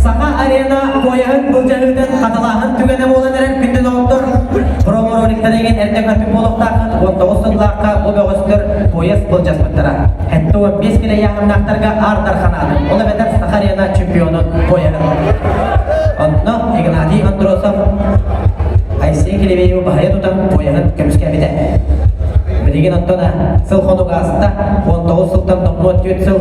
Саха арена поеһын былдьаһыытын хатылааһын түгэнэ буолан эрэр күндү доҕоттор. Промо-роликтар игин эрдэ көрбүт буолуохтааххыт 19 сыллаахха бу бөҕөстөр поезд былдьаспыттара. 75 килэ ыйааһыннаахтарга Аар Дарханаатын, ол эбэтэр Саха арена чемпионун поеһын. Онно Игнатий Андросов Айсен Килибеевы баһыйа тутан поеһын көмүскээбитэ. Билигин оттон сыл-хонук ааста, 19 сылтан номнуо 4 сыл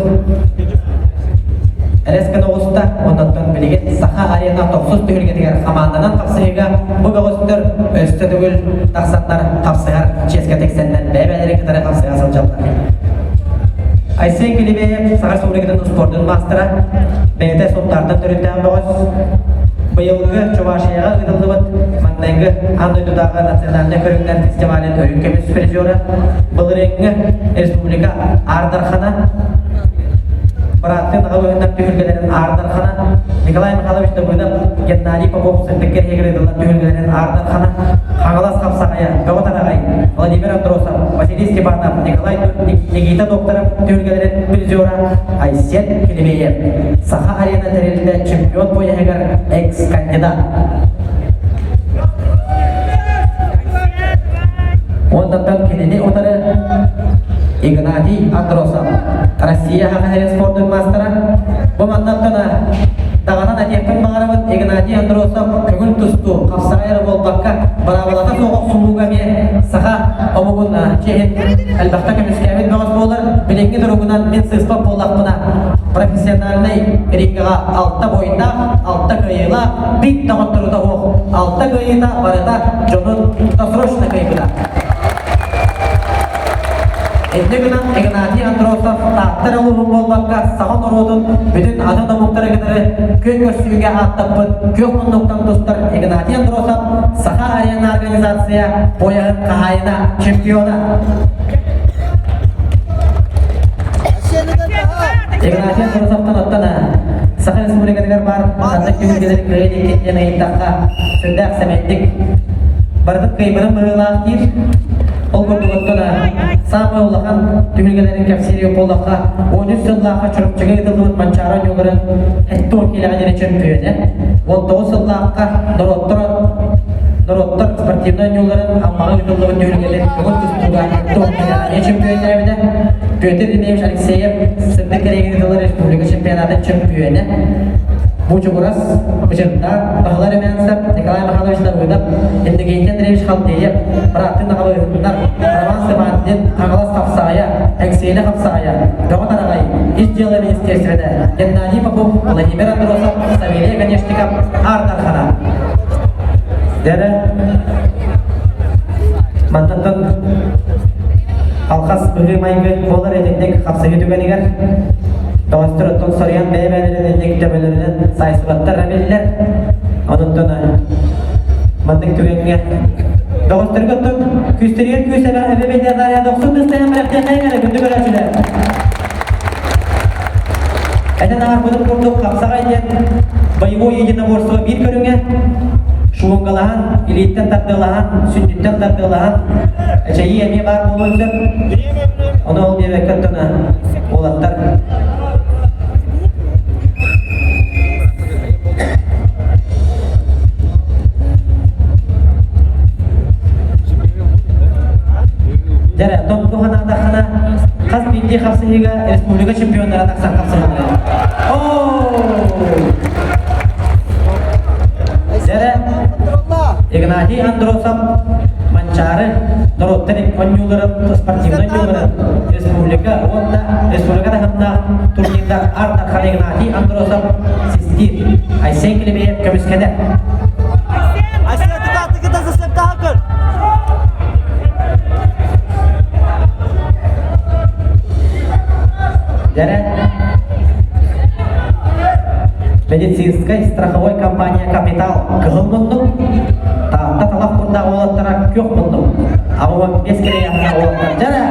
Элэс гына оҕуста, оннуттан билигин Саха арена тохсус түһүлгэтигэр хамаанданан хапсыһыыга бу бөҕөстөр өссө төгүл тахсаннар хапсыһар чиэскэ тиксэннэр бэйэ-бэйэлэрин кытары хапсыһа сылдьаллар. Айсен Килибеев Саха Республикатын успуордун маастара, бэйэтэ Сунтаартан төрүттээх бөҕөс. Быйылгы Чувашияҕа ыытыллыбыт маҥнайгы аан дойдутааҕы национальнай көрүҥнэр фестивалын үрүҥ көмүс призера, былырыыҥҥы республика Аар Дархана, бырааттыы Наҕылыһыннар түһүлгэлэрин Аар Дархана, Николай Михайлович Давыдов, Геннадий Попов сырдык кэриһигэр ыытыллар түһүлгэлэрин Аар Дархана, Хаҥалас Хапсаҕайа, Бөҕө Тараҕай, Владимир Андросов, Василий Степанов, Николай Никита Докторов түһүлгэлэрин призера Айсен Килибеев, Саха арена тэрилтэ чемпион пояһыгар экс-кандидат. Уоннаттан кинини утары Игнатий Андросов, Россия Саха спордун маастара. Бу маннаттан даҕанан этиэхпин баҕарабын Игнатий Андросов көҥүл тустуу, хапсаҕай эрэ буолбакка, быраабылата суох охсуһууга эмиэ саха омугун чиэһин элбэхтэ көмүскээбит бөҕөс буолар. Билиҥҥи туругунан мин сыыспат буоллахпына, профессиональнай рингаҕа алта бойдаах, алта кыайыылаах, биир да хотторуута суох, алта кыайыыта барыта дьонун досрочно кыайбыта. Инньэ гынан Игнатий Андросов Таатта улууһун буолбакка саха норуотун бүтүн атын омуктары кытары күөн көрсүүгэ ааттаппыт күөх муннуктан тустар Игнатий Андросов Саха арена организация пояһын хаһаайына, чемпиона. Игнатий Андросовтан оттон Саха Республикатыгар баар ханнык түһүлгэлэри кыайа иликкин диэн ыйыттахха сүрдээх сэмэйдик барытын кыайбытын быһыылаах диир. Ол курдук оттон саамай улахан түһүлгэлэрин кэпсиир буоллахха 13 сыллаахха Чурапчыга ыытыллыбыт Манчаары оонньууларын 70 киилэҕэ диэри чөмпүйүөнэ, 19 сыллаахха норуоттар норуоттар спортивнай оонньууларын Аммаҕа ыытыллыбыт түһүлгэлэрин көҥүл тустууга 70 киилэҕэ чөмпүйүөннээбитэ. Петр Ильич Алексеев сырдык кэриҥин ыытыллар республика чемпионатын чөмпүйүөнэ. Бучугурас, Бычырдаах, Баһылай Румянцев, Николай Михайлович Давыдов, Иннокентий Андреевич Халтеев, бырааттыы Наҕалыһыннар, Роман Степанин, Хаҥалас Хапсаайа, Эҥсиэли Хапсаайа, Бөҕө Тараҕай, Ис дьыала министиэристибэтэ, Геннадий Попов, Владимир Андросов, Савелий Оконешников, Аар Дархана. Дэрэ, мантан алхас быһыы-майгы буолар итинник хапсыһыы түгэнигэр Тоҕостор оттон соруйан бэйэ-бэйэлэрин инник төбөлөрүнэн саайсыбаттар эбиллэр. Онуттан маннык түгэҥҥэ доҕотторго оттон күүстэригэр күүс эбэ эбэ дохсун тыстайан бэлэхтиэххэйиҥ эрэ күндү көрөөччүлэр. Этэн ааспытым курдук хапсаҕай диэн боевой единоборство биир көрүҥэ шумгалаһан, илииттэн тардыалаһан, сүнньүттэн тардыалаһан эчэйии эмиэ баар буолуон сөп. Ону ол диэбэккэ оттон уолаттар Дьэрэ, томту ханаатаххына, хас биирдии хапсыһыыга республика чемпионнара тахсан хапсыһаллар. Дьэрэ, Игнатий Андросов Манчаары норуоттар оонньууларын, спортивнай оонньууларын республика уонна республика таһымнаах турнирдар Ар Дархан Игнатий Андросов систиир Айсен Килибиев көмүскэнэр. Айсен кытаатыгыта засептаха көр. Дәрә Медицинскай страховой компания «Капитал» кыһыл муннук, Таатта талах курдаах уолаттара күөх муннук. 85 килэ уолаттар дьара!